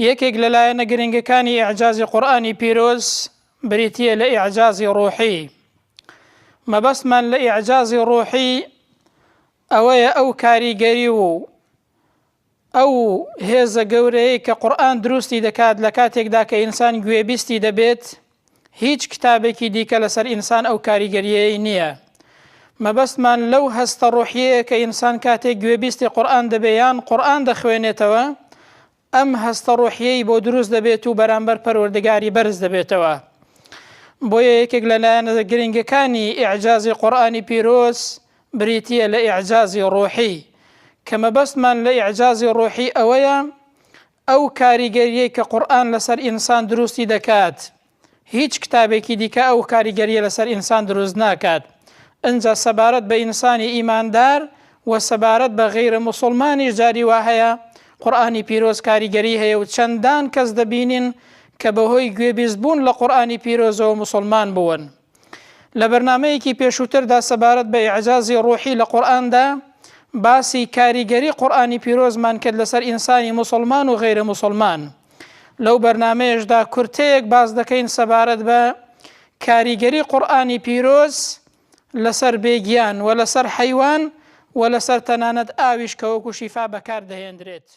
یەکێک لە لایەنە گرنگەکانی ئیعجازی قورئانی پیرۆز بریتییە لە ئیعجازی ڕۆحی. مەبەستمان لە ئیعجازی ڕۆحی ئەوەیە ئەو کاریگەری و ئەو هێزە گەورەیەی کە قورئان دروستی دەکات لە کاتێکدا کە ئینسان گوێبیستی دەبێت، هیچ کتابێکی دیکە لەسەر ئینسان ئەو کاریگەرییەی نییە. مەبەستمان لەو هەستە ڕۆحیەیە کە ئینسان کاتێک گوێبیستی قورئان دەبێ یان قورئان دەخوێنێتەوە، ئەم هەستە ڕۆحیەی بۆ دروست دەبێت و بەرامبەر پەروەردگاری بەرز دەبێتەوە. بۆیە یەکێک لە لایەنە گرنگەکانی ئیعجازی قورئانی پیرۆز بریتییە لە ئیعجازی ڕۆحی، کە مەبەستمان لە ئیعجازی ڕۆحی ئەوەیە ئەو کاریگەریەی کە قورئان لەسەر ئینسان دروستی دەکات هیچ کتابێکی دیکە ئەو کاریگەریە لەسەر ئینسان دروست ناکات ئنجا سەبارەت بە ئینسانی ئیماندار و سەبارەت بە غەیرە موسوڵمانیش جاری وا هەیە قورئانی پیرۆز کاریگەری هەیە و چەندان کەس دەبینین کە بەهۆی گوێبیست بوون لە قورئانی پیرۆزەوە موسوڵمان بوون. لە بەرنامەیەکی پێشووتردا سەبارەت بە ئیعجازی ڕۆحی لە قورئاندا باسی کاریگەری قورئانی پیرۆزمان کرد لەسەر ئینسانی موسڵمان و غەیرە موسڵمان. لەو بەرنامەیەشدا کورتەیەک باس دەکەین سەبارەت بە کاریگەری قورئانی پیرۆز لەسەر بێگیان و لەسەر حەیوان و لەسەر تەنانەت ئاویش کە وەکو شیفا بەکار دەهێندرێت.